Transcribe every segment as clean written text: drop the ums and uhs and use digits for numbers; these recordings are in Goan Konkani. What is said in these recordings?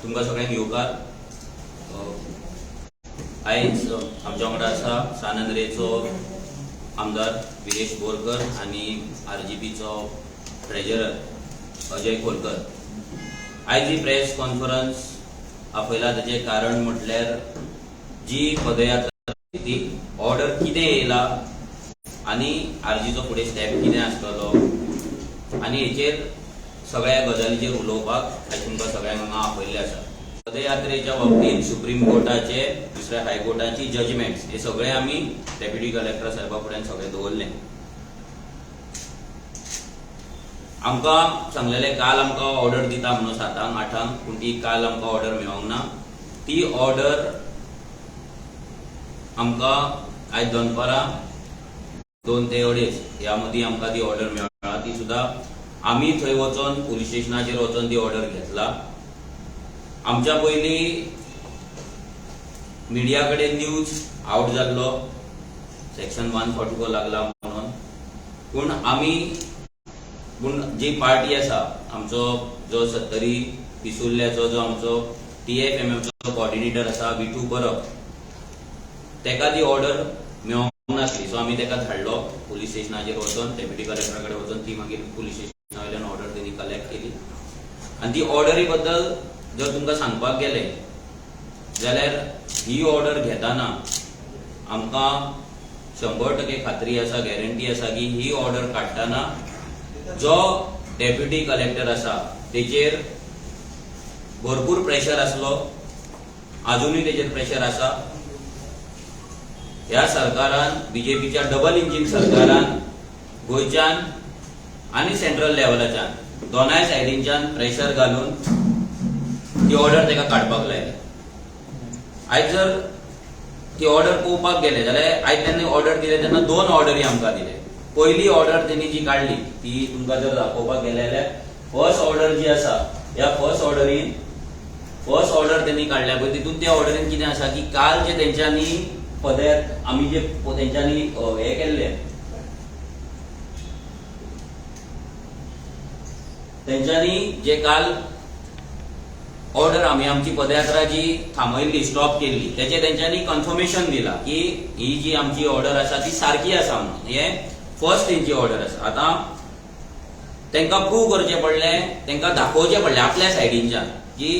तुमकां सगळ्यांक येवकार. आयज आमच्या वांगडा आसा सान आंद्रेचो आमदार विरेश बोरकर आनी आरजीपीचो ट्रेजरर अजय खोलकर. आयज ही प्रेस कॉन्फरन्स आपयला ताचें कारण म्हटल्यार जी पदयात्रा ती ऑर्डर कितें येयला आनी आरजीचो फुडें स्टेप कितें आसतलो आनी हेचेर सगळ्या गजालीचेर उलोवपाक आयज तुमकां सगळ्यांक हांगा आपयल्लें आसा. पदयात्रेच्या बाबतींत सुप्रीम कोर्टाचे, दुसऱ्या हायकोर्टाची जजमेंट्स हे सगळे आमी डेप्युटी कलेक्टर साहेबा फुड्यान सगळें दवरलें. आमकां सांगलेलें काल आमकां ऑर्डर दिता म्हणून 7-8 आठांक, पूण ती काल आमकां ऑर्डर मेळोंक ना. ती ऑर्डर आमकां आयज दनपारां 2 ते 2.5 ह्या मदीं आमकां ती ऑर्डर मेळ्ळा. ती सुद्दां आमी थंय वचोन पुलीस स्टेशनाचेर वचोन ती ऑर्डर घेतला. आमच्या पयलीं मिडिया कडेन न्यूज आवट जाल्लो सेक्शन 144 लागला म्हणून, पूण आमी पूण जी पार्टी आसा आमचो जो सत्तरी पिसुर्ल्याचो जो आमचो TFMMचो कॉर्डिनेटर आसा विठू परब, तेका ती ऑर्डर मेळोंक नासली. सो आमी तेका धाडलो पुलीस स्टेशनाचेर वचोन, डेप्युटी कलेक्टरा कडेन वचोन ती मागीर पुलीस स्टेशना वयल्यान ऑर्डर तेणी कलेक्ट केली. आनी ती ऑर्डरी बद्दल जर तुमकां सांगपाक गेले जाल्यार ही ऑर्डर घेताना आमकां 100% खात्री आसा, गॅरंटी आसा की ही ऑर्डर काडटना जो डेप्युटी कलेक्टर आसा तेचेर भरपूर प्रेशर आसलो, आजुनूय तेचेर प्रेशर आसा. ह्या सरकारान, बीजेपीच्या डबल इंजीन सरकारान गोंयच्यान आनी सेंट्रल लेवलाच्यान दोनाय सायडींच्यान प्रेशर घालून ती ऑर्डर ताका काडपाक लायली. आयज जर ती ऑर्डर पळोवपाक गेले जाल्यार आयज तेन्ना ऑर्डर दिले तेन्ना 2 ऑर्डरी आमकां दिले. पयली ऑर्डर तेणी जी काडली ती तुमकां जर दाखोवपाक गेले जाल्यार फर्स्ट ऑर्डर जी आसा, ह्या फर्स्ट ऑर्डरीन फर्स्ट ऑर्डर तेणी काडल्या पळय तितून त्या ऑर्डरीन कितें आसा की काल जे तेंच्यांनी पदयात्रा आमी जे तेंच्यांनी हे केल्ले, तेंच्यांनी जे काल ऑर्डर आमी आमची पदयात्रा जी थांबयल्ली, स्टॉप केल्ली, तेचे तेंच्यांनी कन्फर्मेशन दिला की ही जी आमची ऑर्डर आसा ती सारकी आसा म्हणून. हे फर्स्ट तेंची ऑर्डर आसा. आतां तेंकां प्रूव करचें पडलें, तेंकां दाखोवचें पडलें आपल्या सायडीनच्यान की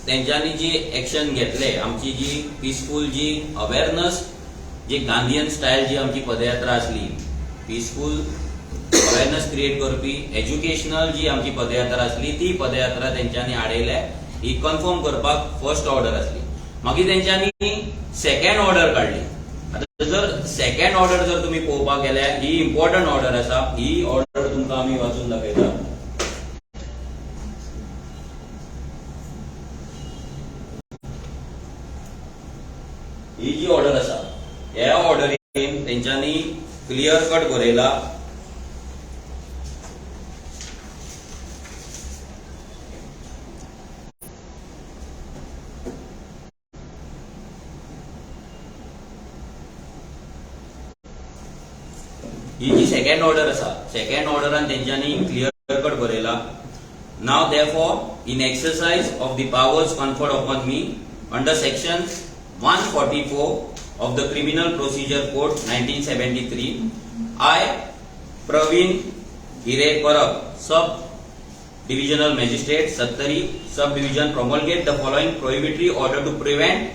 तेंच्यांनी जी एक्शन घेतले, आमची जी पिसफूल जी अवेरनस जी गांधीयन स्टायल जी आमची पदयात्रा आसली, पिसफूल अवेरनस क्रिएट करपी एज्युकेशनल जी आमची पदयात्रा आसली ती पदयात्रा तेंच्यांनी आडयल्या, ही कन्फर्म करपाक फर्स्ट ऑर्डर आसली. मागीर तेंच्यांनी सेकंड ऑर्डर काडली. आतां जर सेकंड ऑर्डर जर तुमी पळोवपाक गेल्यार ही इम्पॉर्टंट ऑर्डर आसा. ही ऑर्डर तुमकां आमी वाचून दाखयता. ही जी ऑर्डर आसा ह्या ऑर्डरीन तेंच्यांनी क्लियर कट बरयला ही जी सेकंड ऑर्डर आसा, सेकंड ऑर्डरान तेंच्यांनी क्लियर कट बरयला, now therefore in exercise of the powers conferred upon me under section 144 of the Criminal Procedure Code 1973, I, Praveen Hire Parab, Sub Divisional Magistrate, Sattari Sub Division, promulgate the following prohibitory order to prevent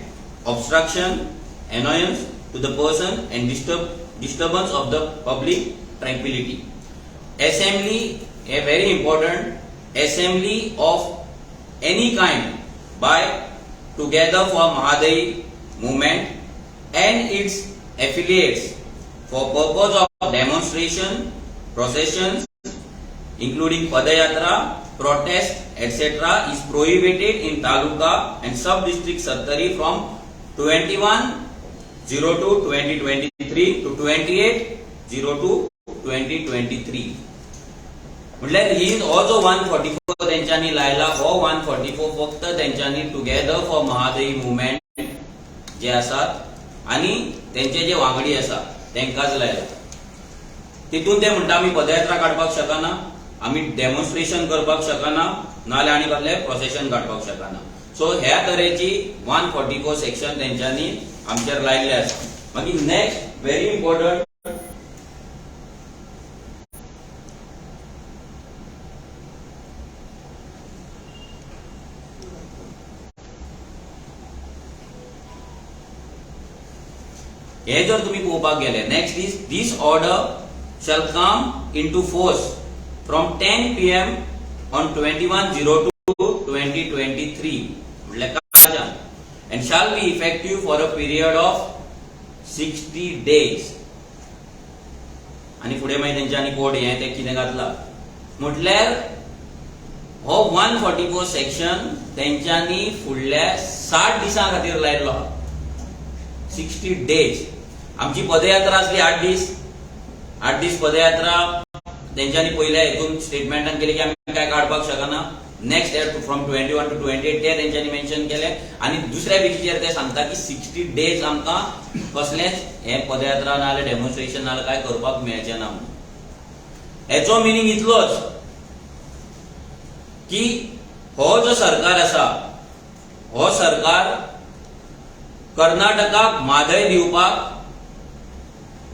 obstruction, annoyance to the person and disturbance of the public tranquility. Assembly, a very important assembly of any kind by Together for Mhadei movement and its affiliates for purpose of demonstration, processions, including Padayatra, protest, etc. is prohibited in Taluka and Sub-District Sattari from 21/02/2023 to 28/02/2023. म्हटल्यार ही हो जो 144 तेंच्यांनी लायला, हो 144 फक्त तेंच्यांनी टुगेदर फॉर महादई मुवमेंट जे आसात आनी तेंचे जे वांगडी आसा तेंकांच लायला. तितून ते म्हणटा आमी पदयात्रा काडपाक शकना, आमी डेमॉन्स्ट्रेशन करपाक शकना, नाजाल्यार आनी कसलें प्रोसेशन काडपाक शकना. सो ह्या तरेची 144 सेक्शन तेंच्यांनी आमचेर लायिल्लें आसा. मागीर नेक्स्ट व्हेरी इम्पॉर्टंट, हे जर तुम्ही पळोवपाक गेले, next is this order shall come into force from 10 p.m. on 21/02/2023, म्हटल्यार कालच्यान, and shall be effective for a period of 60 days. आनी फुडें मागीर तेंच्यांनी कोड हें तें कितें घातलां. म्हटल्यार हो 144 सेक्शन तेंच्यांनी फुडल्या 60 दिसां खातीर लायल्लो आहा, 60 डेज. आमची पदयात्रा आसली 8 दीस. 8 दीस पदयात्रा तेंच्यांनी पयल्या हेतून स्टेटमेंटान केली की आमी काय काडपाक शकना. Next from 21 to 28 ते तेंच्यांनी मेन्शन केले आनी दुसऱ्या बेजीचेर ते सांगता की 60 डेज आमकां कसलेंच हे पदयात्रा ना जाल्यार डेमॉन्स्ट्रेशन ना जाल्यार काय करपाक मेळचें ना म्हणून. हेचो मिनींग इतलोच की हो जो सरकार आसा, हो सरकार कर्नाटकाक म्हादय दिवपाक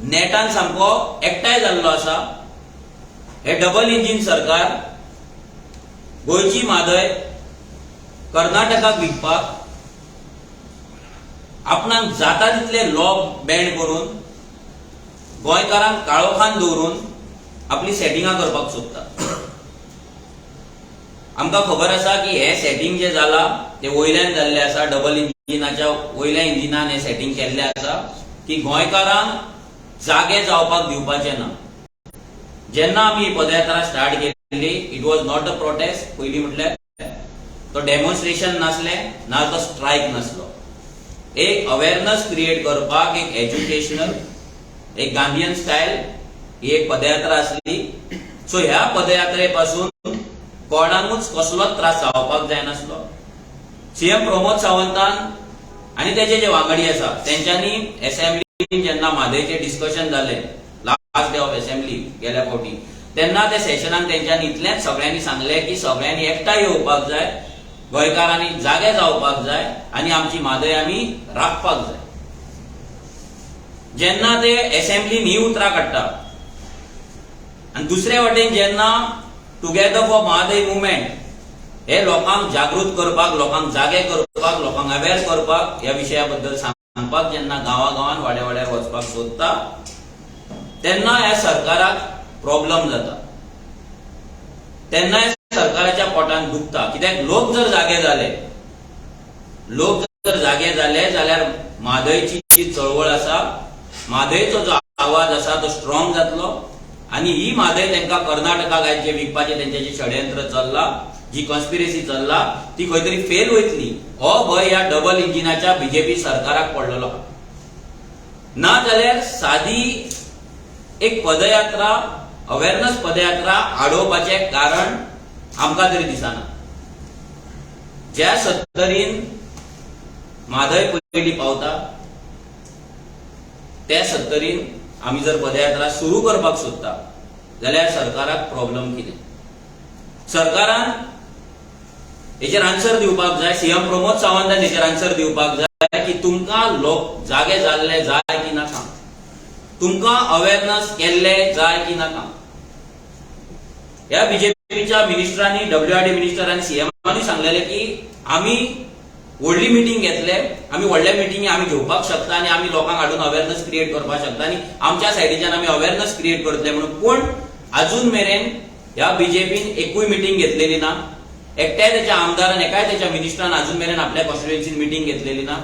नेटान सामको एकठांय जाल्लो आसा. हे डबल इंजीन सरकार गोंयची म्हादय कर्नाटकाक विकपाक आपणाक जाता तितले लॉ बँड करून, गोंयकारांक काळोखान दवरून आपली सेटिंगां करपाक सोदता. आमकां खबर आसा की हे सेटिंग जे जाला ते वयल्यान जाल्ले आसा. डबल इंजिनाच्या वयल्या इंजिनान हे सेटिंग केल्ले आसा की गोंयकारांक जागे जावपाक दिवपाचे ना. जेन्ना आमी ही पदयात्रा स्टार्ट केल्ली, it was not a protest. पयलीं म्हटल्यार तो डेमॉन्स्ट्रेशन नासलें ना तो स्ट्रायक नासलो. एक अवेरनस क्रिएट करपाक, एक एज्युकेशनल, एक गांधीयन स्टायल ही एक पदयात्रा आसली. सो ह्या पदयात्रे पासून कोणाकूच कसलोच त्रास जावपाक जायनासलो. सीएम प्रमोद सावंतान आनी तेजे जे वांगडी आसा तेंच्यांनी एसेंब्ली जेन्ना म्हादयचें डिस्कशन जालें, लास्ट डे ऑफ एसेंब्ली गेल्या फावटी, तेन्ना त्या सेशनान तेंच्यांनी इतलेंच सगळ्यांनी सांगलें की सगळ्यांनी एकठांय येवपाक जाय, गोंयकारांनी जागे जावपाक जाय आनी आमची म्हादय आमी राखपाक जाय. जेन्ना ते एसेंब्लीन ही उतरां काडटा आनी दुसरे वटेन जेन्ना टुगेदर फॉर म्हादय मुवमेंट हे लोकांक जागृत करपाक, लोकांक जागे करपाक, लोकांक अवेर करपाक, ह्या विशया बद्दल सांगपाक जेन्ना गांवा गांवान, वाड्या वाड्यार वचपाक सोदता, तेन्ना ह्या सरकाराक प्रॉब्लम जाता. तेन्ना सरकाराच्या पोटान दुखता, कित्याक लोक जर जागे जाले, लोक जर जागे जाले जाल्यार म्हादयची जी चळवळ आसा, म्हादयचो जो आवाज आसा तो स्ट्रॉंग जातलो आनी ही म्हादय तांकां कर्नाटकाक आयज जे विकपाचें तेंचें जें षडयंत्र चल्लां, जी कॉन्स्पिरसी चल्ला, ती खंय तरी फेल वयतली, हो भंय ह्या डबल इंजिनाच्या बीजेपी सरकाराक पडलेलो आहा. ना जाल्यार सादी एक पदयात्रा, अवेरनस पदयात्रा आडोवपाचें कारण आमकां तरी दिसना. ज्या सत्तरीन म्हादय पयलीं पावता त्या सत्तरीन आमी जर पदयात्रा सुरू करपाक सोदता जाल्यार सरकाराक प्रॉब्लम कितें? सरकारान हेचेर आन्सर दिवपाक जाय. सीएम प्रमोद सावंतान हेचेर आन्सर दिवपाक जाय की तुमकां लोक जागे जाल्ले जाय की नाका, तुमकां अवेरनस केल्ले जाय की नाका. ह्या बीजेपीच्या मिनिस्टरांनी, डब्ल्यूआरडी मिनिस्टर आनी सीएमांनी सांगलेले की आमी व्हडली मिटींग घेतले, आमी व्हडल्या मिटिंगी आमी घेवपाक शकता आनी आमी लोकांक हाडून अवेरनस क्रिएट करपाक शकता आनी आमच्या सायडीच्यान आमी अवेरनस क्रिएट करतले म्हणून. पूण अजून मेरेन ह्या बीजेपीन एकूय मिटींग घेतलेली ना. एकट्याय त्याच्या आमदारान, एकाय त्याच्या मिनिस्टरान अजून मेरेन आपल्या कॉन्स्टिट्युएन्सीन मिटींग घेतलेली ना.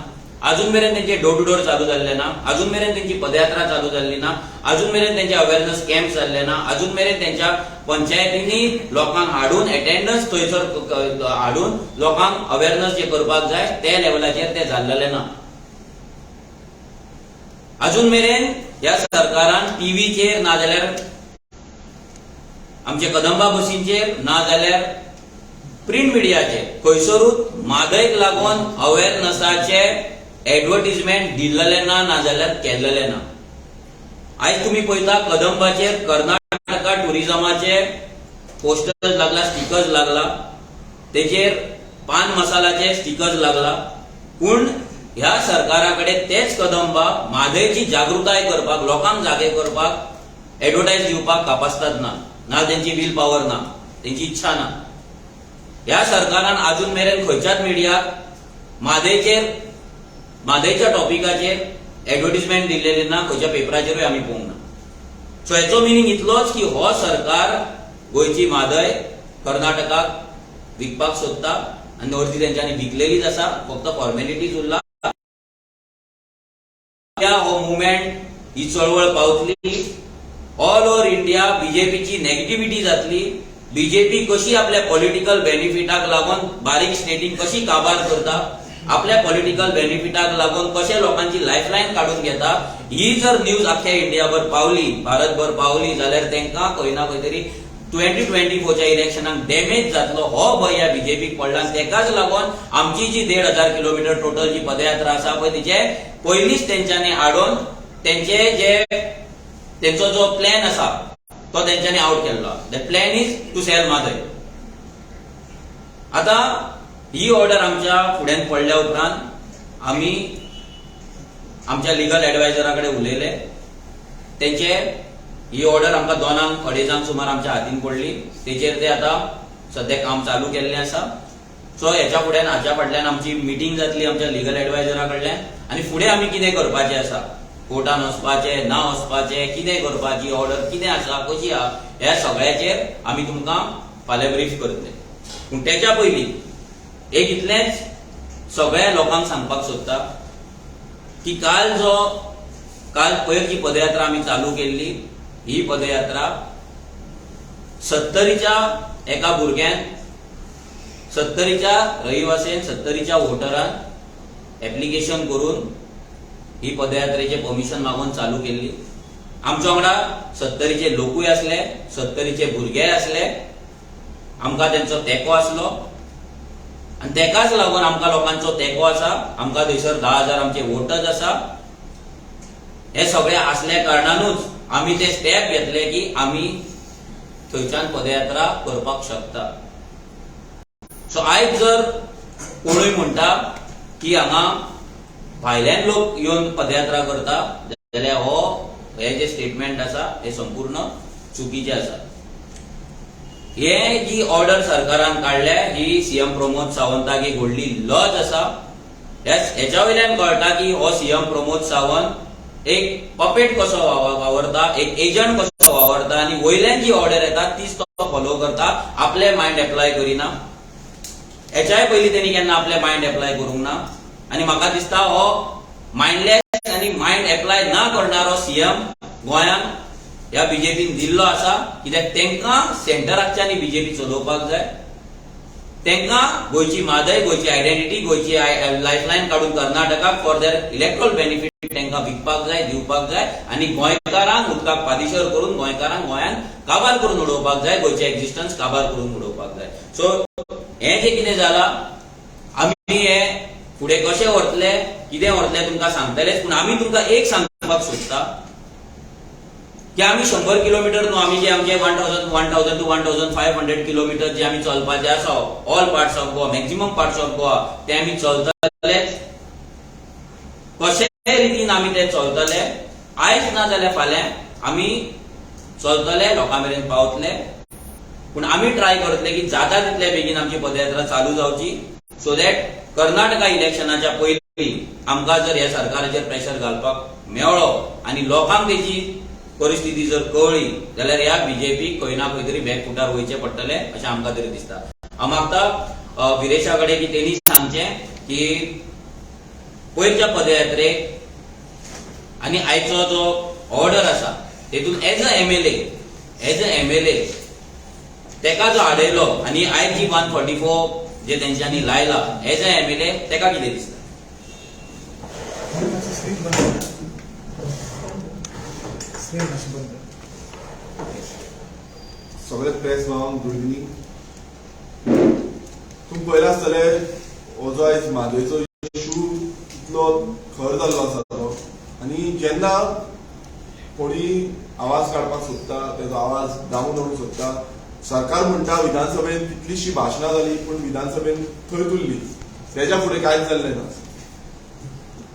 अजून मेरेन त्यांचे डोर टू डोर चालू जाल्ले ना. अजून मेरेन त्यांची पदयात्रा चालू जाल्ली ना. अजून मेरेन त्यांचे अवेरनस कॅम्प जाल्ले ना. अजून मेरेन त्यांच्या पंचायतींनी लोकांक हाडून, अटेंडन्स थंयसर हाडून लोकांक अवेरनस जे करपाक जाय ते लेवलाचेर ते जाल्लेले ना. अजून मेरेन ह्या सरकारान टीव्हीचेर ना जाल्यार आमचे कदंबा बसींचेर ना जाल्यार प्रिंट मिडियाचेर खंयसरूच म्हादयक लागून अवेरनसाचे एडवर्टीजमेंट दिल्लेले ना, नाजाल्यार केल्लेले ना. आयज तुमी पळयता, कदंबाचेर कर्नाटका टुरिजमाचे पोस्टर्स लागला, स्टिकर्स लागला, तेचेर पान मसालाचे स्टिकर्स लागला. पूण ह्या सरकारा कडेन तेच कदंबा म्हादयची जागृताय करपाक, लोकांक जागे करपाक एडवर्टायज दिवपाक कापास्ताद ना, ना तेंची will power ना, तेंची इच्छा ना. ह्या सरकारान अजून मेरेन खंयच्याच मिडियाक म्हादयचेर, म्हादयच्या टॉपिकाचेर एडवर्टीजमेंट दिल्लेली ना. खंयच्या पेपराचेरूय आमी पळोवंक ना. सो हेचो मिनींग इतलोच की हो सरकार गोंयची म्हादय कर्नाटकाक विकपाक सोदता आनी अर्दी तेंच्यांनी विकलेलीच आसा, फक्त फॉर्मेलिटीज उरला. हो मुवमेंट, ही चळवळ पावतली ऑल ओव्हर इंडिया, बीजेपीची नेगेटिव्हिटी जातली. बीजेपी कशी आपल्या पॉलिटिकल बेनिफिटाक लागून बारीक स्टेटींक कशी काबार करता, आपल्या पॉलिटिकल बेनिफिटाक लागून कशे लोकांची लायफलायन काडून घेता, ही जर न्यूज अख्ख्या इंडियाभर पावली, भारतभर पावली जाल्यार तांकां खंय ना खंय तरी 2024च्या इलेक्शनाक डॅमेज जातलो, हो भंय ह्या बीजेपीक पडला. आनी तेकाच लागून आमची जी 1500 किलोमिटर टोटल जी पदयात्रा आसा पळय, तिचे पयलींच तेंच्यांनी हाडून तेंचे जे तेंचो जो प्लॅन आसा तो तेंच्यांनी आवट केल्लो. The plan is to sell Mhadei. आता ही ऑर्डर आमच्या फुड्यान पडल्या उपरांत आमी आमच्या लिगल एडवायझरा कडेन उलयले. तेंचे ही ऑर्डर आमकां 2 2:30 सुमार आमच्या हातीन पडली. तेचेर ते आतां सद्या काम चालू केल्लें आसा. सो हेच्या फुड्यान, हाच्या फाटल्यान आमची मिटींग जातली आमच्या लिगल एडवायझरा कडल्यान आनी फुडें आमी कितें करपाचें आसा, कोर्टान वचपाचें, ना वचपाचें, कितें करपाची, ऑर्डर कितें आसा, कशी आहा, ह्या सगळ्याचेर आमी तुमकां फाल्यां ब्रीफ करतले. पूण तेच्या पयलीं एक इतलेंच सगळ्या लोकांक सांगपाक सोदता की काल पयर जी पदयात्रा आमी चालू केल्ली, ही पदयात्रा सत्तरीच्या एका भुरग्यान, सत्तरीच्या रहिवासीन, सत्तरीच्या वोटरान एप्लिकेशन करून ही पदयात्रेचे परमिशन मागून चालू केल्ली. आमच्या वांगडा सत्तरीचे लोकूय आसले, सत्तरीचे भुरगेय आसले. आमकां तेंचो तेंको आसलो आनी तेकाच लागून आमकां लोकांचो तेंको आसा. आमकां थंयसर 10,000 आमचे वोटर्स आसा. हे सगळे आसल्या कारणानूच आमी ते स्टेप घेतले की आमी थंयच्यान पदयात्रा करपाक शकता. सो आयज जर कोणूय म्हणटा की हांगा भायल्यान लोक येवन पदयात्रा करता जाल्यार हे जे स्टेटमेंट आसा हे संपूर्ण चुकीचे आसा. हे जी ऑर्डर सरकारान काडल्या ही सीएम प्रमोद सावंताक एक व्हडली लज आसा. हेच्या वयल्यान कळटा की हो सीएम प्रमोद सावंत एक पपेट कसो वावरता, एक एजंट कसो वावरता आनी वयल्यान जी ऑर्डर येता तीच तो फॉलो करता, आपले मायंड एप्लाय करिना. हेच्याय पयलीं तेणी केन्ना आपले मायंड एप्लाय करूंक ना आनी म्हाका दिसता हो मायंडलेस आनी मायंड एप्लाय ना करणारो सीएम गोंयांक ह्या बीजेपीन दिल्लो आसा, कित्याक तांकां सेंटराकच्यान बीजेपी चलोवपाक जाय. तांकां गोंयची म्हादय, गोंयची आयडेंटिटी, गोंयची लायफलायन काडून कर्नाटकाक फॉर there electoral benefit तांकां विकपाक जाय, दिवपाक जाय आनी गोंयकारांक उदकाक पादिशर करून गोंयकारांक गोंयांत काबार करून उडोवपाक जाय, गोंयचे एक्झिस्टन्स काबार करून उडोवपाक जाय. सो हें जें कितें जालां, आमी हे फुडें कशें व्हरतले, कितें व्हरतले, तुमकां सांगतलेच. पूण आमी तुमकां एक सांगपाक सोदता की आमी 100 किलोमिटर न्हू, आमी जे आमचे 1000 to 1500 kilometer जे आमी चलपाचे आसा, all parts of Goa, maximum parts of Goa, ते आमी चलतले. कशे रितीन आमी ते चलतले, आयज ना जाल्यार फाल्यां आमी चलतले, लोकां मेरेन पावतले. पूण आमी ट्राय करतले की जाता तितले बेगीन आमची पदयात्रा चालू जावची, सो that Karnataka इलेक्शनाच्या पयलीं आमकां जर ह्या सरकाराचेर प्रेशर घालपाक मेळ्ळो आनी लोकांक तेची परिस्थिती जर कळ्ळी जाल्यार ह्या बीजेपीक खंय ना खंय तरी बॅक फुटार वयचें पडटलें अशें आमकां तरी दिसता. हांव मागता विरेशा कडेन की तेणी सांगचें की पयरच्या पदयात्रेक आनी आयचो जो ऑर्डर आसा तेतून as a MLA तेका जो आडयलो आनी आयज जी 144 जे तेंच्यांनी लायला, एज अ एमएलए तेका कितें दिसता? स्क्रीन बंद कर. स्क्रीन मातशी बंद कर. सगळे प्रेस भावांक गुड इवनींग. तुमी पळयला आसतले, हो जो आयज म्हादयचो इशू इतलो खर जाल्लो आसा तो आनी जेन्ना कोणी आवाज काडपाक सोदता, तेजो आवाज दामून दवरूंक सोदता. सरकार म्हणटा विधानसभेन कितलीशी भाशणां जाली पूण विधानसभेन थंय उरली, तेज्या फुडें कांयच जाल्लें ना.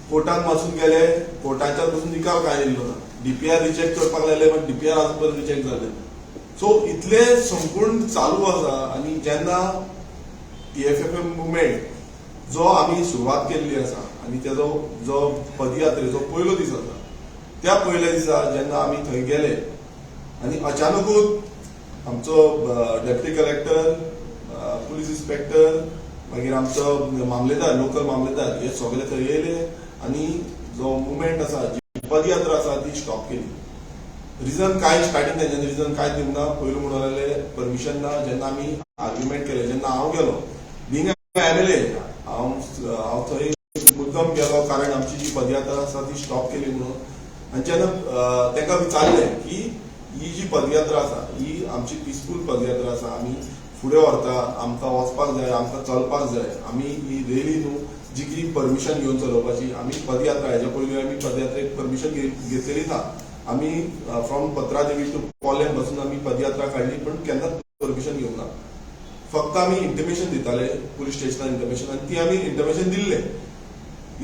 कोर्टान वचून गेले, कोर्टाच्यान पसून निकाल कांय येयल्लो ना. डीपीआर रिजेक्ट करपाक लायले, पण डीपीआर अजून पर्यंत रिजेक्ट जाले. सो इतले संपूर्ण चालू आसा. आनी जेन्ना टीएफएफएम मुवमेंट जो आमी सुरवात केल्ली आसा आनी तेजो जो पदयात्रेचो पयलो दीस आसा, त्या पयल्या दिसा जेन्ना आमी थंय गेले आनी अचानकूच आमचो डेप्युटी कलेक्टर, पुलीस इन्स्पेक्टर, मागीर आमचो मामलेदार, लोकल मामलेदार हे सगळे थंय येयले आनी जो मुवमेंट आसा, जी पदयात्रा आसा ती स्टॉप केली. रिजन काय स्टार्टींग तेंच्यांनी रिजन काय दिवंक ना. पयलू म्हणून लागले परमिशन ना. जेन्ना आमी आर्ग्युमेंट केले, जेन्ना हांव गेलो बींग एमएलए, हांव थंय मुद्दम गेलो कारण आमची जी पदयात्रा आसा ती स्टॉप केली म्हणून. आनी जेन्ना तांकां विचारलें की ही जी पदयात्रा आसा ही आमची पिसफूल पदयात्रा आसा, आमी फुडें व्हरता, आमकां वचपाक जाय, आमकां चलपाक जाय, आमी ही रेली न्हू जी की परमिशन घेवन चलोवपाची, आमी पदयात्रा हेज्या पयलीं आमी पदयात्रेक परमिशन घेतलेली ना. आमी फ्रॉम पत्रादेवी टू कोलेम पासून आमी पदयात्रा काडली पण केन्नाच परमिशन घेवंक ना. फक्त आमी इंटिमेशन दिताले पुलीस स्टेशनार इंटिमेशन, आनी ती आमी इंटिमेशन दिल्ले.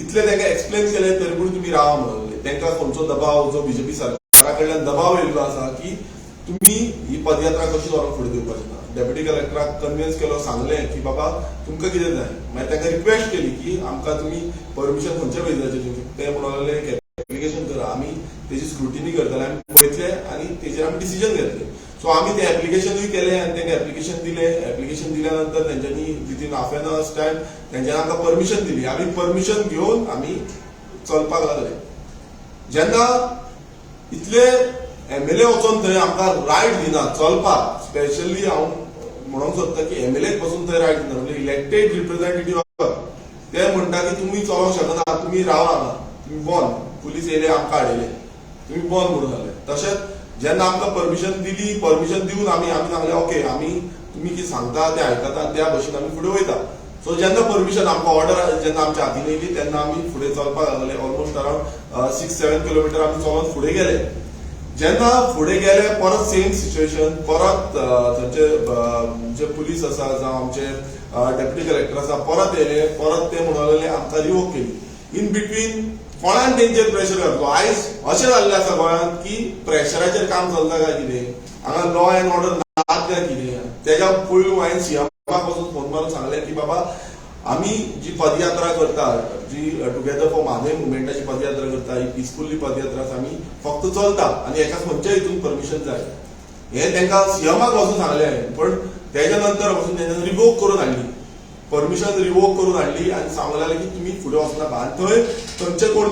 इतले तांकां एक्सप्लेन केले तरी पूण तुमी रावा म्हणले. तांकां खंयचो दबाव, जो बीजेपी सरकारा कडल्यान दबाव येयल्लो आसा की तुमी ही पदयात्रा कशी व्हरोन फुडें दिवपाची ना. डेप्युटी कलेक्टराक कन्विन्स केलो, सांगलें की बाबा तुमकां कितें जाय. मागीर तांकां रिक्वेस्ट केली की आमकां तुमी परमिशन खंयच्या बेजाचेर दिवचें. ते म्हणूंक लागले एक एप्लिकेशन करा, आमी तेजी स्क्रुटिनी करतले, आमी पळयतले आनी तेजेर आमी डिसिजन घेतले. सो आमी ते एप्लिकेशनूय केलें आनी तांकां एप्लिकेशन दिलें. एप्लिकेशन दिल्या नंतर तेंच्यांनी within half an hours time तेंच्यांनी आमकां परमिशन दिली. आमी परमिशन घेवन आमी चलपाक लागले. जेन्ना इतले एमएलए वचोन थंय आमकां रायट दिना चलपाक, स्पेशली हांव म्हणूंक सोदता की एमएलए पसून थंय रायट दिना, म्हणजे इलेक्टेड रिप्रेझेंटेटिव्ह ते म्हणटा की तुमी चलोंक शकना, तुमी रावा हांगा, तुमी बंद, पुलीस येयले आमकां हाडयले, तुमी बंद म्हणून जाले. तशेंच जेन्ना आमकां परमिशन दिली, परमिशन दिवन आमी सांगलें ओके, आमी तुमी कितें सांगता तें आयकता, त्या भशेन आमी फुडें वयता. सो जेन्ना परमिशन आमकां ऑर्डर जेन्ना आमच्या हातीन येयली तेन्ना आमी फुडें चलपाक लागले. ऑलमोस्ट अरावंड 6-7 किलोमिटर आमी चलोन फुडें गेले. जेन्ना फुडें गेले परत सेम सिच्युएशन, परत थंयचे जे पुलीस आसा जावं आमचे डेप्युटी कलेक्टर आसा परत येयले, परत ते म्हणूंक लागले आमकां रिवोक केली. इन बिटवीन कोणान तेंचेर प्रेशर घातलो. आयज अशें जाल्लें आसा गोंयांत की प्रेशराचेर काम चलता काय कितें, हांगा लॉ एंड ऑर्डर नात काय कितें. तेज्या पयलू हांवें सीएमाक वचून फोन मारून सांगलें की बाबा आमी जी पदयात्रा करता, जी टुगेदर फॉर म्हादय मुवमेंटाची पदयात्रा करता, ही पिसफुल्ली पदयात्रा आसा, आमी फक्त चलता आनी एका खंयच्या हितून परमिशन जाय. हें तांकां सीएमाक वचून सांगलें हांवें. पण तेज्या नंतर वचून तेंच्यांनी रिवोक करून हाडली, परमिशन रिवोक करून हाडली आनी सांगूंक लागले की तुमी फुडें वचनाका. आनी थंय थंयचे कोण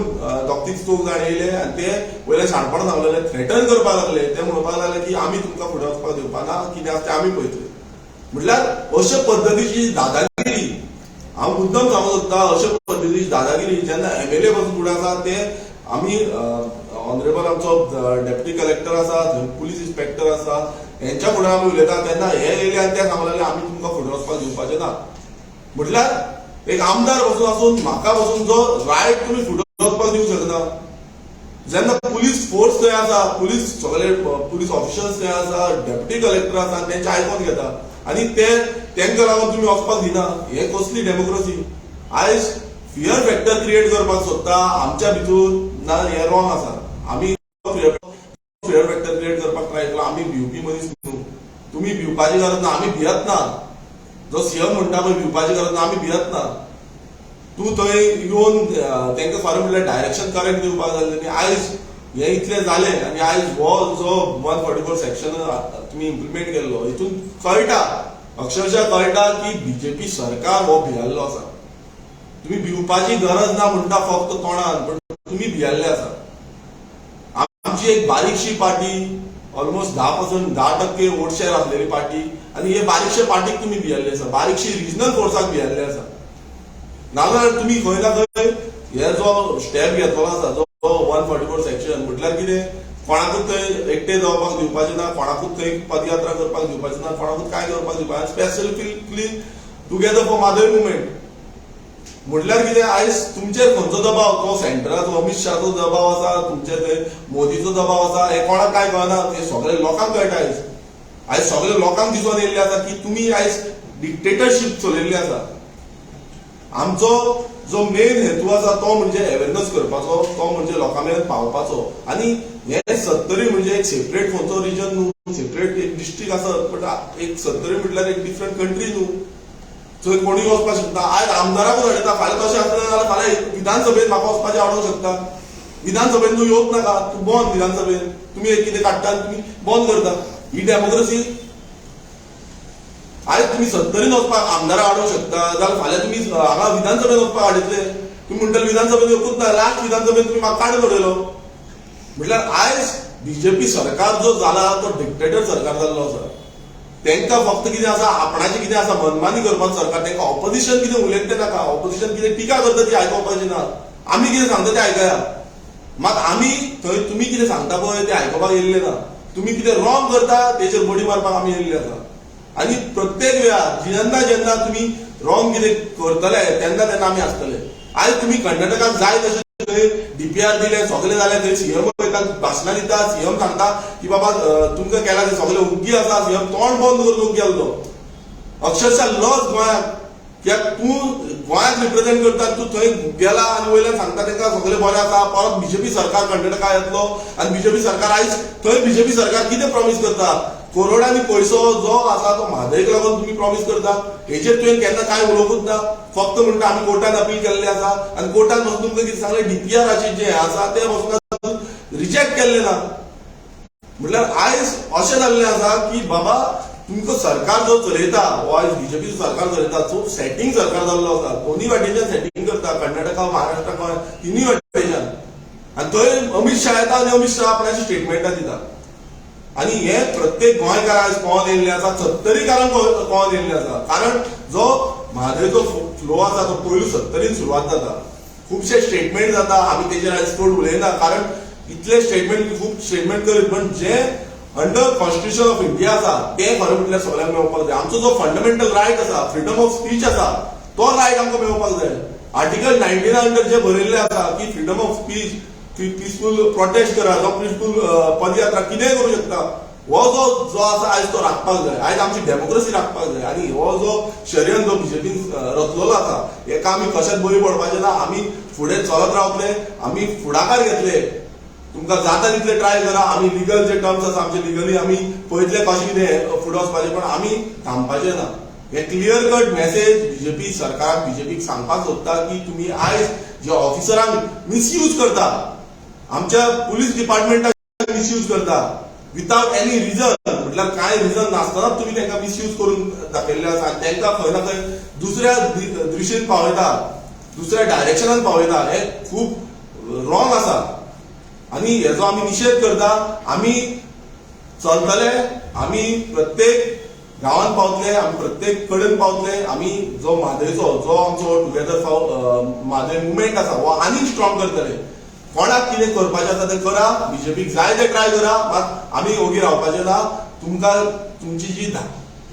दोग तीग चौग जाण येयले आनी ते वयले शाणपण सांगलेले, थ्रेटन करपाक लागले. ते म्हणपाक लागले की आमी तुमकां फुडें वचपाक दिवपा ना, कितें आसा तें आमी पळयतले. म्हटल्यार अशे पद्दतीची दादागिरी, हांव मुद्दम सांगूंक सोदता, अशे पद्दतीची दादागिरी जेन्ना एमएलए पासून फुडें आसा ते आमी ऑनरेबल आमचो डेप्युटी कलेक्टर आसा, थंय पुलीस इन्स्पेक्टर आसा, हेंच्या फुडें आमी उलयता तेन्ना हे येयले आनी ते सांगूंक लागले आमी तुमकां फुडें वचपाक दिवपाचे ना. म्हटल्यार एक आमदार बसून आसून म्हाका बसून जो रायट तुमी फुडें वचपाक दिवंक शकना. जेन्ना पुलीस फोर्स थंय आसा, पुलीस सगळे पुलीस ऑफिसर्स थंय आसा, डेप्युटी कलेक्टर आसा आनी तेंचे आयकोन घेता आनी ते तेंकां लागून तुमी वचपाक दिना, हे कसली डेमोक्रेसी? आयज फियर फॅक्टर क्रिएट करपाक सोदता आमच्या भितूर ना, हे रॉंग आसा. आमी फियर फॅक्टर क्रिएट करपाक ट्राय केलो. आमी भिवपी मनीस न्हू, तुमी भिवपाची गरज ना, आमी भियत ना. जो सीएम म्हणटा पळय भिवपाची गरज ना, आमी भियत ना. तूं थंय येवन तांकां खरें म्हणल्यार डायरेक्शन करेक्ट दिवपाक जाय आनी आयज हें इतलें जालें आनी आयज हो जो 144 सेक्शन तुमी इम्प्लिमेंट केल्लो, हितून कळटा, अक्षरशः कळटा की बीजेपी सरकार हो भियेल्लो आसा. तुमी भिवपाची गरज ना म्हणटा फक्त तोंडान, पण तुमी भियेल्ले आसा. आमची एक बारीकशी पार्टी, ऑलमोस्ट 10%, 10% वोट शेअर आसलेली पार्टी आनी हे बारीकशे पार्टीक तुमी भियेल्ले आसा, बारीकशी रिजनल फोर्साक भियेल्ले आसा. नाजाल्यार तुमी खंय ना खंय हे जो स्टेप घेतलेलो आसा, जो 144 सेक्शन, म्हटल्यार कितें, कोणाकूच थंय एकटे जावपाक दिवपाचें ना, कोणाकूच थंय पदयात्रा करपाक दिवपाचें ना, कोणाकूच कांय करपाक दिवपाचें, specifically together for Mhadei movement. म्हटल्यार कितें, आयज तुमचेर खंयचो दबाव, तो सेंटराचो अमित शहाचो दबाव आसा, तुमचेर थंय मोदीचो दबाव आसा, हे कोणाक कांय कळना, हे सगळे लोकांक कळटा. आयज आयज सगळे लोकांक दिसून येयल्ले आसा की तुमी आयज डिक्टेटरशीप चलयल्ली आसा. आमचो जो मेन हेतू आसा तो म्हणजे अवेरनस करपाचो, तो म्हणजे लोकां मेरेन पावपाचो. आनी हे सत्तरी म्हणजे एक सेपरेट खंयचो रिजन न्हू, सेपरेट एक डिस्ट्रिक्ट आसत, बट एक सत्तरी म्हटल्यार एक डिफरंट कंट्री न्हू, थंय कोणूय वचपाक शकता. आयज आमदाराकूच हाडयता, फाल्यां तशें आसलें जाल्यार फाल्यां विधानसभेन म्हाका वचपाचें आवडूंक शकता. विधानसभेन तूं येवच नाका, तूं बंद विधानसभेन, तुमी एक कितें काडटा आनी तुमी बंद करता. ही डेमोक्रेसी. आयज तुमी सत्तरीन वचपाक आमदाराक हाडूंक शकता जाल्यार फाल्यां तुमी हांगा विधानसभेन वचपाक हाडयतले. तुमी म्हणटले विधानसभेन येवकूच ना, लास्ट विधानसभेन तुमी म्हाका काडून उडयलो. म्हटल्यार आयज बीजेपी सरकार जो जाला तो डिक्टेटर सरकार जाल्लो आसा. तांकां फक्त कितें आसा, आपणाचें कितें आसा मनमानी करपाक सरकार. तांकां ऑपोजिशन कितें उलयता तें नाका, ऑपोजिशन कितें टिका करता ती आयकुपाची ना. आमी कितें सांगता तें आयकया, मात आमी थंय तुमी कितें सांगता पळय तें आयकुपाक येयल्ले ना. तुमी कितें रॉंग करता तेचेर बडी मारपाक आमी येयल्ले आसा. आनी प्रत्येक वेळार जेन्ना जेन्ना तुमी रॉंग कितें करतले तेन्ना तेन्ना आमी आसतले. आयज तुमी कर्नाटकाक जाय तशें थंय डीपीआर दिले, सगळे जाले, थंय सीएम वयता, भाशणां दिता, सीएम सांगता की बाबा तुमकां केला ते सगळे ओग्गी आसा. सीएम तोंड बंद करून ओग्गी आसलो. अक्षरशः लज गोंयाक, कित्याक तूं गोंयाक रिप्रेझेंट करता, तूं थंय गेला आनी वयल्यान सांगता तांकां सगळें बरें आसा. परत बीजेपी सरकार कर्नाटका येतलो आनी बीजेपी सरकार आयज थंय बीजेपी सरकार कितें प्रॉमीस करता, करोडांनी पयसो जो आसा तो म्हादयक लागून तुमी प्रॉमीस करता. हेचेर तुवें केन्ना कांय उलोवंकूच ना. फक्त म्हणटा आमी कोर्टान अपील केल्लें आसा आनी कोर्टान वचून तुमकां कितें सांगलें, डीपीआराचें जें आसा तें वचून रिजेक्ट केल्लें ना. म्हटल्यार आयज अशें जाल्लें आसा की बाबा तुमकां सरकार जो चलयता हो आयज बीजेपीचो सरकार चलयता, सो सेटींग सरकार जाल्लो आसा. दोनूय वाटेच्यान सेटींग करता, कर्नाटका, महाराष्ट्रा, गोंय, तिनूय वाटेच्यान. आनी थंय अमीत शाह येता आनी अमीत शाह आपणाची स्टेटमेंटां दिता. आनी हे प्रत्येक गोंयकार आयज कळोन येयल्ले आसा, सत्तरीकारांक कळोन येयल्ले आसा. कारण जो म्हादयचो फ्लो आसा तो पयलू सत्तरीन सुरवात जाता. खुबशे स्टेटमेंट जाता, आमी तेजेर आयज चड उलयना, कारण इतले स्टेटमेंट, खूब स्टेटमेंट करीत, पण जे अंडर कॉन्स्टिट्युशन ऑफ इंडिया आसा तें खरें म्हटल्यार सगळ्यांक मेळपाक जाय. आमचो जो फंडामेंटल रायट आसा, फ्रिडम ऑफ स्पीच आसा, तो रायट आमकां मेळपाक जाय. आर्टिकल 19 अंडर जे बरयल्लें आसा की freedom of speech, peaceful protest करा जावं पिसफूल पदयात्रा कितेंय करूं शकता, हो जो जो आसा आयज तो राखपाक जाय. आयज आमची डेमोक्रेसी राखपाक जाय. आनी हो जो षडयंत्र जो बीजेपीन रचलेलो आसा हेका आमी कशेंच बळी पडपाचें ना. आमी फुडें चलत रावतले, आमी फुडाकार घेतले. तुमकां जाता तितले ट्राय करा. आमी लिगल जे टर्म्स आसा आमचे, लिगली आमी पळयतले कशें कितें फुडें वचपाचें, पण आमी थांबपाचें ना. हे क्लियर कट मेसेज बीजेपी सरकाराक, बीजेपीक सांगपाक सोदता की तुमी आयज जे ऑफिसरांक मिसयूज करता, आमच्या पुलीस डिपार्टमेंटाक मिसयूज करता विथआउट एनी रिजन, म्हटल्यार कांय रिजन नासतना तुमी तांकां मिसयूज करून दाखयल्ले आसा आनी तांकां खंय ना खंय दुसऱ्या दिशेन पावयता, दुसऱ्या डायरेक्शनान पावयता, हे खूब रॉंग आसा आनी हेजो आमी निशेध करता. आमी चलतले, आमी प्रत्येक गांवांत पावतले, आमी प्रत्येक कडेन पावतले. आमी जो म्हादयचो जो आमचो टुगेदर फॉर म्हादय मुवमेंट आसा हो आनीक स्ट्रॉंग करतले. कोणाक कितें करपाचें आसा तें करा, बीजेपीक जाय तें ट्राय करा, मात आमी ओगी रावपाचे ना. तुमकां तुमची जी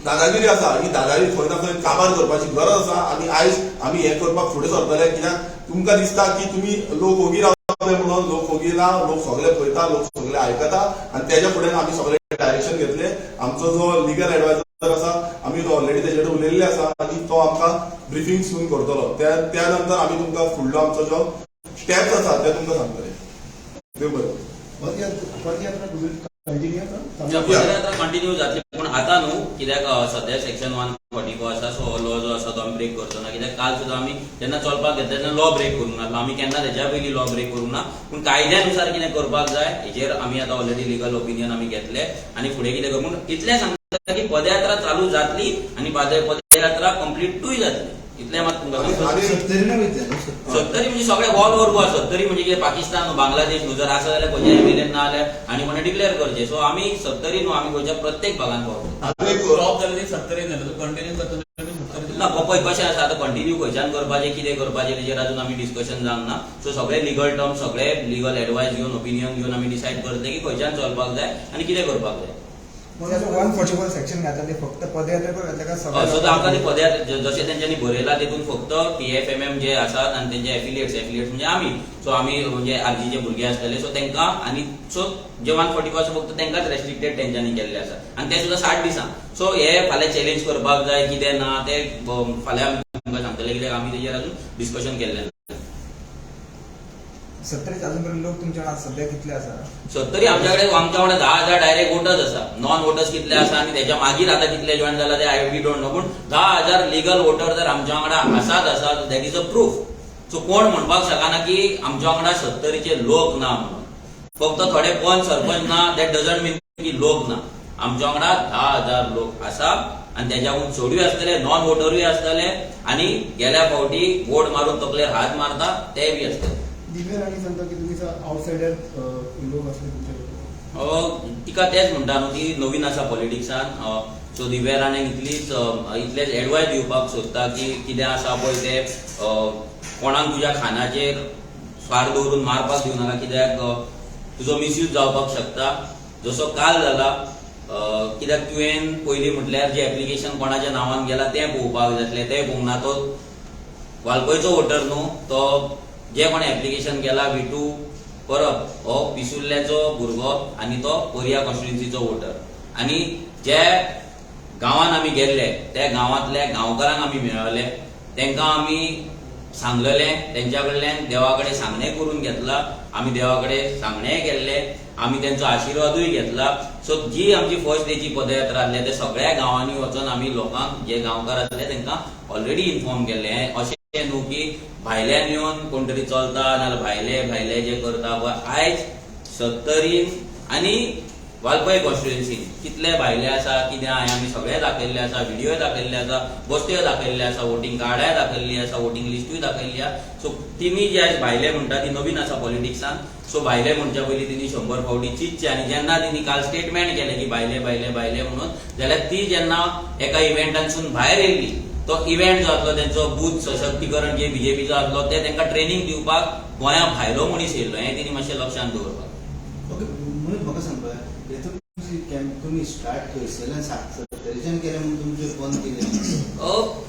दादागिरी आसा ही दादागिरी खंय ना खंय काबार करपाची गरज आसा आनी आयज आमी हें करपाक फुडें सरतले. कित्याक तुमकां दिसता की तुमी लोक ओगी रावतले म्हणून, लोक ओगी ना. लोक सगळे पळयता, लोक सगळे आयकता आनी तेज्या फुडें आमी सगळे डायरेक्शन घेतले. आमचो जो लिगल एडवायझर आसा, आमी तो ऑलरेडी तेजे कडेन उलयल्ले आसा आनी तो आमकां ब्रिफींग सून करतलो. त्या त्या नंतर आमी तुमकां फुडलो आमचो जो स्टेप्स आसा ते तुमकां सांगतले. देव बरें. पदयात्रा कंटिन्यू. पदयात्रा कंटिन्यू जातली, पूण आतां न्हू, कित्याक सद्या सेक्शन 144 आसा. सो हो लॉ जो आसा तो आमी ब्रेक करचो ना, कित्याक काल सुद्दां आमी जेन्ना चलपाक घेतले तेन्ना लॉ ब्रेक करूंक नासलो. आमी केन्ना तेज्या पयलीं लॉ ब्रेक करूंक ना, पूण कायद्यानुसार कितें करपाक जाय हेजेर आमी आतां ऑलरेडी लिगल ओपिनियन आमी घेतले आनी फुडें कितें करूं. पूण इतलें सांगता की पदयात्रा चालू जातली आनी पदयात्रा कंप्लिटूय जातली, इतलें मात तुमकां सांगता. सत्तरीन वयतले न्हू? सत्तरी म्हणजे सगळे ऑल ओव्हर गोवा. सत्तरी म्हणजे कितें, पाकिस्तान न्हू, बांगलादेश न्हू. जर आसा जाल्यार खंयच्या एमएलएन ना जाल्यार आनी कोणें डिक्लेअर करचें. सो आमी सत्तरी न्हू, आमी गोंयच्या प्रत्येक भागान पावतले. आनी एक स्टॉप जालें ते सत्तरीन जालें, कंटिन्यू करतले तुमी सत्तरी? ना, पळय कशें आसा, आतां कंटिन्यू खंयच्यान करपाचें, कितें करपाचें तेजेर अजून आमी डिस्कशन जावंक ना. सो सगळे लिगल टर्म्स, सगळे लिगल एडवायस घेवन, ओपिनियन घेवन आमी डिसायड करतले की खंयच्यान चलपाक जाय आनी कितें करपाक जाय. 144 सेक्शन घातला ते फक्त पदयात्रेक घातले का सो सगळ्या आमकां ते पदयात्रा जशें तेंच्यांनी बरयला तेतून फक्त पीएफएमएम जे आसात आनी तेंचे एफिलिएट्स, एफिलिएट्स म्हणजे आमी, सो आमी म्हणजे आरजीचे भुरगे आसतले, सो तेंकां आनी सो जे 144 फक्त तेंकांच रेस्ट्रिक्टेड तेंच्यांनी केल्ले आसा आनी ते सुद्दां 60 दिसां. सो हे फाल्यां चॅलेंज करपाक जाय कितें ना ते फाल्यां आमी तुमकां सांगतले, कित्याक आमी तेजेर अजून डिस्कशन केल्लें ना. सत्तरीच अजून पर्यंत लोक तुमच्या वांगडा सध्या कितले आसा? सत्तरी आमच्या कडेन, आमच्या वांगडा 10,000 डायरेक्ट वोटर्स आसा. नॉन वोटर्स कितले आसा आनी त्याच्या मागीर आतां कितले जॉयन जाला ते I we don't know, पूण 10,000 लिगल वोटर जर आमच्या वांगडा आसात आसा, that is a proof. So कोण म्हणपाक शकना की आमच्या वांगडा सत्तरीचे लोक ना म्हणून. फक्त थोडे पंच सरपंच ना, that doesn't मीन की लोक ना. आमच्या वांगडा 10,000 लोक आसा आनी तेच्याकून चडूय आसतले, नॉन वोटरूय आसतले आनी गेल्या फावटी वोट मारून तकलेर हात मारता ते बी आसतले. दिव्या राणे सांगता की तुम्ही आउटसायडर लोक असले तुमच्या. तिका तेच म्हणटा न्हू, ती नवीन आसा पॉलिटिक्सान. सो दिव्या राणेक इतलीच इतलेच एडवायस दिवपाक सोदता की कितें आसा पळय तें, कोणाक तुज्या खानाचेर फार दवरून मारपाक दिवं नाका, कित्याक तुजो मिसयूज जावपाक शकता जसो काल जाला. कित्याक तुवें पयलीं म्हटल्यार जें एप्लिकेशन कोणाच्या नांवान गेलां तें पळोवपाक जाय आसलें, तें पळोवंक ना. तो वाळपयचो वोटर न्हू, तो जे कोणें एप्लिकेशन केला विटू परब हो पिसुर्ल्याचो भुरगो आनी तो पर्या कॉन्स्टिट्युन्सीचो वोटर. आनी जे गांवान आमी गेल्ले त्या गांवांतल्या गांवकारांक आमी मेळले, तांकां आमी सांगलेले, तेंच्या कडल्यान देवा कडेन सांगणें करून घेतला, आमी देवा कडेन सांगणेंय केल्लें, आमी तेंचो आशिर्वादूय घेतला. सो जी आमची फर्स्ट डेची पदयात्रा आसली ते सगळ्या गांवांनी वचोन आमी लोकांक, जे गांवकार आसले तांकां ऑलरेडी इन्फॉर्म केल्लें. हें अशें न्हू की भायल्यान येवन कोण तरी चलता नाजाल्यार भायले भायले जे करता पळय. आयज सत्तरीन आनी वाळपय कॉन्स्टिट्युन्सीन कितले भायले आसा कितें आहा आमी सगळें दाखयल्लें आसा, व्हिडिओ दाखयल्ले आसा, बस्त्यो दाखयल्ले आसा, वोटींग कार्डाय दाखयल्ली आसा, वोटींग लिस्टूय दाखयल्ली आसा. सो तिनी जे आयज भायले म्हणटा ती नवीन आसा पॉलिटिक्सान. सो भायले म्हणच्या पयलीं तिनी 100 फावटी चिंतचे. आनी जेन्ना तिनी काल स्टेटमेंट केलें की भायले भायले भायले म्हणून, जाल्यार ती जेन्ना एका इव्हेंटांसून भायर येयल्ली, तो इव्हेंट जो आसलो तेंचो बूथ सशक्तीकरण जे बीजेपीचो आसलो ते तांकां ट्रेनींग दिवपाक गोंया भायलो मनीस येयल्लो, हें तिणी मातशें लक्षांत दवरपाक. ओके, म्हणून म्हाका सांगपा हेतून तुमची कॅम्प तुमी स्टार्ट खंयसरल्यान सत्तरीच्यान केलें म्हणून तुमचें बंद केलें?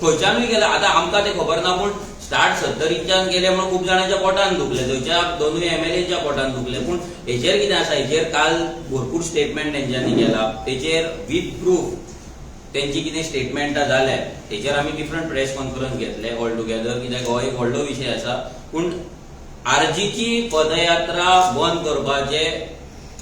खंयच्यानूय गेले आतां आमकां तें खबर ना, पूण स्टार्ट सत्तरीच्यान गेले म्हणून खूब जाणांच्या पोटान दुखले, थंयच्या दोनूय एमएलएच्या पोटान दुखले. पूण हेचेर कितें आसा, हेचेर काल भरपूर स्टेटमेंट तेंच्यांनी केला, तेचेर विथ प्रूफ तेंची कितें स्टेटमेंटां जाल्या तेचेर आमी डिफरंट प्रेस कॉन्फरन्स घेतले ऑल टुगेदर, कित्याक हो एक व्हडलो विशय आसा. पूण आरजीची पदयात्रा बंद करपाचे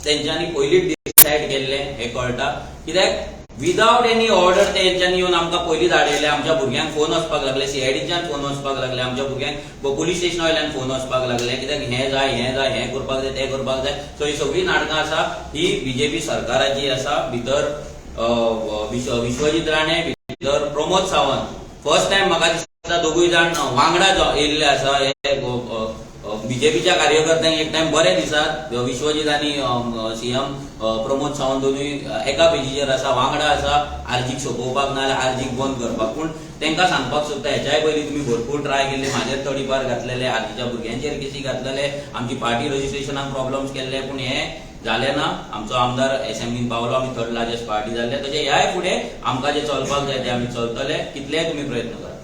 तेंच्यांनी पयलींच डिसायड केल्लें हें कळटा, कित्याक विदावट एनी ऑर्डर तेंच्यांनी येवन आमकां पयलीं धाडयले. आमच्या भुरग्यांक फोन वचपाक लागले, सीआयडीच्यान फोन वचपाक लागले, आमच्या भुरग्यांक पुलीस स्टेशना वयल्यान फोन वचपाक लागले, कित्याक हें जाय हें जाय, हें करपाक जाय तें करपाक जाय. सो ही सगळीं नाटकां आसा ही बीजेपी सरकाराची आसा. भितर विश्वजीत राणे, भितर प्रमोद सावंत, फर्स्ट टायम म्हाका दिसता दोगूय जाण वांगडा येयल्ले आसा. हे बीजेपीच्या कार्यकर्त्यांक एक टायम बरें दिसात, विश्वजीत आनी सीएम प्रमोद सावंत दोनूय एका पेजीचेर आसा, वांगडा आसा, आरजीक सोंपोवपाक ना जाल्यार आरजीक बंद करपाक. पूण तांकां सांगपाक सोदता, हेच्याय पयलीं तुमी भरपूर ट्राय केल्ले, म्हाजेर तडीपार घातलेले, आरजीच्या भुरग्यांचेर केसी घातलेले, आमची पार्टी रजिस्ट्रेशनाक प्रॉब्लम्स केल्ले, पूण हें जालें ना. आमचो आमदार एसेंब्लीन पावलो, आमी थर्ड लार्जस्ट पार्टी जाल्ले. तशें ह्याय फुडें आमकां जें चलपाक जाय तें आमी चलतले, कितलेय तुमी प्रयत्न करा.